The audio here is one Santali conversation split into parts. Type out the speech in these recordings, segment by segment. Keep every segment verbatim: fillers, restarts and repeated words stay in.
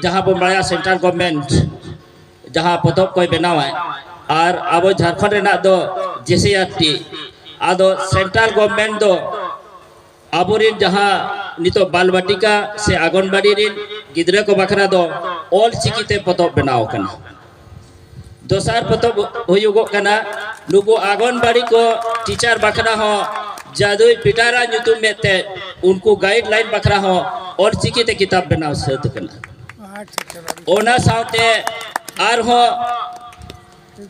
ᱡᱟᱦᱟᱸ ᱵᱚᱱ ᱵᱟᱲᱟᱭᱟ central government ᱡᱟᱦᱟᱸ ᱯᱚᱛᱚᱵ ᱠᱚᱭ ᱵᱮᱱᱟᱣᱟᱭ, ᱟᱨ ᱟᱵᱚ ᱡᱷᱟᱲᱠᱷᱚᱸᱰ ᱨᱮᱱᱟᱜ ᱫᱚ JCERT᱾ ᱟᱫᱚ central government ᱫᱚ ᱟᱵᱚᱨᱮᱱ ᱡᱟᱦᱟᱸ ᱱᱤᱛᱚᱜ ᱵᱟᱞ ᱵᱟᱴᱤᱠᱟ ᱥᱮ ᱟᱜᱚᱱᱵᱟᱲᱤ ᱨᱮᱱ ᱜᱤᱫᱽᱨᱟᱹ ᱠᱚ ᱵᱟᱠᱷᱨᱟ ᱫᱚ ᱚᱞ ᱪᱤᱠᱤ ᱛᱮ ᱯᱚᱛᱚᱵ ᱵᱮᱱᱟᱣ ᱟᱠᱟᱱᱟ᱾ ᱫᱚᱥᱟᱨ ᱯᱚᱛᱚᱵ ᱦᱩᱭᱩᱜᱚᱜ ᱠᱟᱱᱟ, ᱱᱩᱠᱩ ᱟᱜᱚᱱᱵᱟᱲᱤ ᱠᱚ ᱴᱤᱪᱟᱨ ᱵᱟᱠᱷᱨᱟ ᱦᱚᱸ ᱡᱟᱫᱩᱭ ᱯᱤᱴᱟᱨᱟ ᱧᱩᱛᱩᱢ ᱢᱮᱫ ᱛᱮ ᱩᱱᱠᱩ guideline ᱵᱟᱠᱷᱨᱟ ᱦᱚᱸ ᱚᱞ ᱪᱤᱠᱤ ᱛᱮ ᱠᱤᱛᱟᱵ ᱵᱮᱱᱟᱣ ᱥᱟᱹᱛ ᱟᱠᱟᱱᱟ᱾ ᱚᱱᱟ ᱥᱟᱶᱛᱮ ᱟᱨᱦᱚᱸ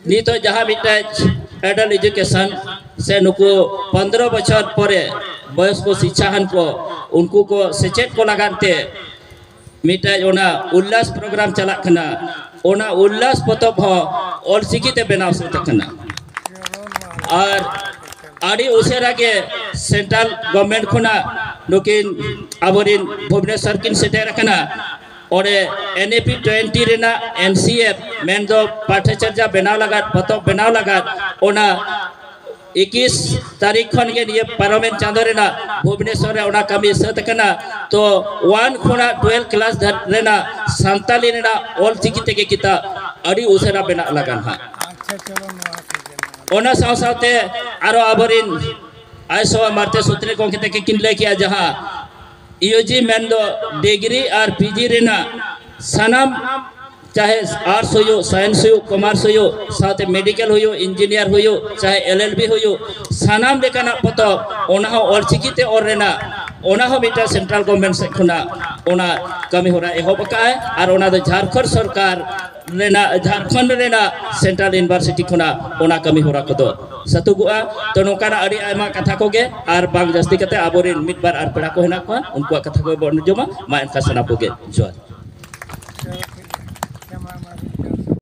ᱱᱤᱛᱚᱜ ᱡᱟᱦᱟᱸ ᱢᱤᱫᱴᱮᱡ adult education ᱥᱮ ᱱᱩᱠᱩ ᱯᱚᱱᱫᱽᱨᱚ ᱵᱚᱪᱷᱚᱨ ᱯᱚᱨᱮ ᱵᱚᱭᱚᱥ ᱠᱚ ᱥᱤᱪᱪᱷᱟᱦᱟᱱ ᱠᱚ, ᱩᱱᱠᱩ ᱠᱚ ᱥᱮᱪᱮᱫ ᱠᱚ ᱞᱟᱜᱟᱱ ᱛᱮ ᱢᱤᱫᱴᱮᱡ ᱚᱱᱟ ᱩᱞᱞᱟᱥ program ᱪᱟᱞᱟᱜ ᱠᱟᱱᱟ᱾ ᱚᱱᱟ ᱩᱞᱞᱟᱥ ᱯᱚᱛᱚᱵ ᱦᱚᱸ ᱚᱞᱪᱤᱠᱤ ᱛᱮ ᱵᱮᱱᱟᱣ ᱥᱟᱹᱛ ᱟᱠᱟᱱᱟ᱾ ᱟᱨ ᱟᱹᱰᱤ ᱩᱥᱟᱹᱨᱟ ᱜᱮ central government ᱠᱷᱚᱱᱟᱜ ᱱᱩᱠᱤᱱ ᱟᱵᱚᱨᱤᱱ ᱵᱷᱩᱵᱽᱱᱮᱥᱚᱨ ᱠᱤᱱ ᱥᱮᱴᱮᱨ ᱟᱠᱟᱱᱟ᱾ ᱚᱸᱰᱮ NEP twenty ᱨᱮᱱᱟᱜ NCF ᱢᱮᱱᱫᱚ ᱯᱟᱴᱷᱟᱪᱟᱨᱡᱟ ᱵᱮᱱᱟᱣ ᱞᱟᱜᱟᱫ, ᱯᱚᱛᱚᱵ ᱵᱮᱱᱟᱣ ᱞᱟᱜᱟᱫ, ᱚᱱᱟ ᱮᱠᱤᱥ ᱛᱟᱹᱨᱤᱠᱷ ᱠᱷᱚᱱ ᱜᱮ ᱱᱤᱭᱟᱹ ᱯᱟᱨᱚᱢᱮᱱ ᱪᱟᱸᱫᱚ ᱨᱮᱱᱟᱜ ᱵᱷᱩᱵᱽᱱᱮᱥᱚᱨ ᱨᱮ ᱚᱱᱟ ᱠᱟᱹᱢᱤ ᱥᱟᱹᱛ ᱟᱠᱟᱱᱟ᱾ ᱛᱚ one ᱠᱷᱚᱱᱟᱜ twelve class ᱫᱷᱟᱹᱨᱤᱡ ᱨᱮᱱᱟᱜ ᱥᱟᱱᱛᱟᱞᱤ ᱨᱮᱱᱟᱜ ᱚᱞ ᱪᱤᱠᱤ ᱛᱮᱜᱮ ᱠᱤᱛᱟᱵ ᱟᱹᱰᱤ ᱩᱥᱟᱹᱨᱟ ᱵᱮᱱᱟᱜ ᱞᱟᱜᱟᱱ ᱦᱟᱸᱜ᱾ ᱚᱱᱟ ᱥᱟᱶ ᱥᱟᱶᱛᱮ ᱟᱨᱚ ᱟᱵᱚᱨᱤᱱ ᱟᱭᱥᱚ ᱢᱟᱨᱛᱮ ᱥᱩᱛᱨᱮ ᱜᱚᱢᱠᱮ ᱛᱟᱹᱠᱤᱱ ᱠᱤᱱ ᱞᱟᱹᱭ ᱠᱮᱜᱼᱟ, ᱡᱟᱦᱟᱸ UG ᱢᱮᱱᱫᱚ degree ᱟᱨ PG ᱨᱮᱱᱟᱜ ᱥᱟᱱᱟᱢ, ᱪᱟᱦᱮ arts ᱦᱩᱭᱩᱜ, science ᱦᱩᱭᱩᱜ, commerce ᱦᱩᱭᱩᱜ, ᱥᱟᱶᱛᱮ medical ᱦᱩᱭᱩᱜ, engineer ᱦᱩᱭᱩᱜ, ᱪᱟᱦᱮ LLB ᱦᱩᱭᱩᱜ, ᱥᱟᱱᱟᱢ ᱞᱮᱠᱟᱱᱟᱜ ᱯᱚᱛᱚᱵ ᱚᱱᱟ ᱦᱚᱸ ᱚᱞᱪᱤᱠᱤ ᱛᱮ ᱚᱞ ᱨᱮᱱᱟᱜ, ᱚᱱᱟ ᱦᱚᱸ ᱢᱤᱫᱴᱟᱝ central government ᱥᱮᱫ ᱠᱷᱚᱱᱟᱜ ᱚᱱᱟ ᱠᱟᱹᱢᱤ ᱦᱚᱨᱟ ᱮᱦᱚᱵ ᱟᱠᱟᱫᱼᱟᱭ᱾ ᱟᱨ ᱚᱱᱟ ᱫᱚ ᱡᱷᱟᱲᱠᱷᱚᱸᱰ ᱥᱚᱨᱠᱟᱨ ᱨᱮᱱᱟᱜ, ᱡᱷᱟᱲᱠᱷᱚᱸᱰ ᱨᱮᱱᱟᱜ central university ᱠᱷᱚᱱᱟᱜ ᱚᱱᱟ ᱠᱟᱹᱢᱤ ᱦᱚᱨᱟ ᱠᱚᱫᱚ ᱥᱟᱹᱛᱩᱜᱚᱜᱼᱟ᱾ ᱛᱚ ᱱᱚᱝᱠᱟᱱᱟᱜ ᱟᱹᱰᱤ ᱟᱭᱢᱟ ᱠᱟᱛᱷᱟ ᱠᱚᱜᱮ, ᱟᱨ ᱵᱟᱝ ᱡᱟᱹᱥᱛᱤ ᱠᱟᱛᱮ ᱟᱵᱚᱨᱮᱱ ᱢᱤᱫ ᱵᱟᱨ ᱟᱨ ᱯᱮᱲᱟ ᱠᱚ ᱦᱮᱱᱟᱜ ᱠᱚᱣᱟ, ᱩᱱᱠᱩᱣᱟᱜ ᱠᱟᱛᱷᱟ ᱠᱚ ᱵᱚᱱ ᱟᱸᱡᱚᱢᱟ᱾ ᱢᱟ ᱮᱱᱠᱷᱟᱱ ᱥᱟᱱᱟᱢ ᱠᱚᱜᱮ ᱡᱚᱦᱟᱨ᱾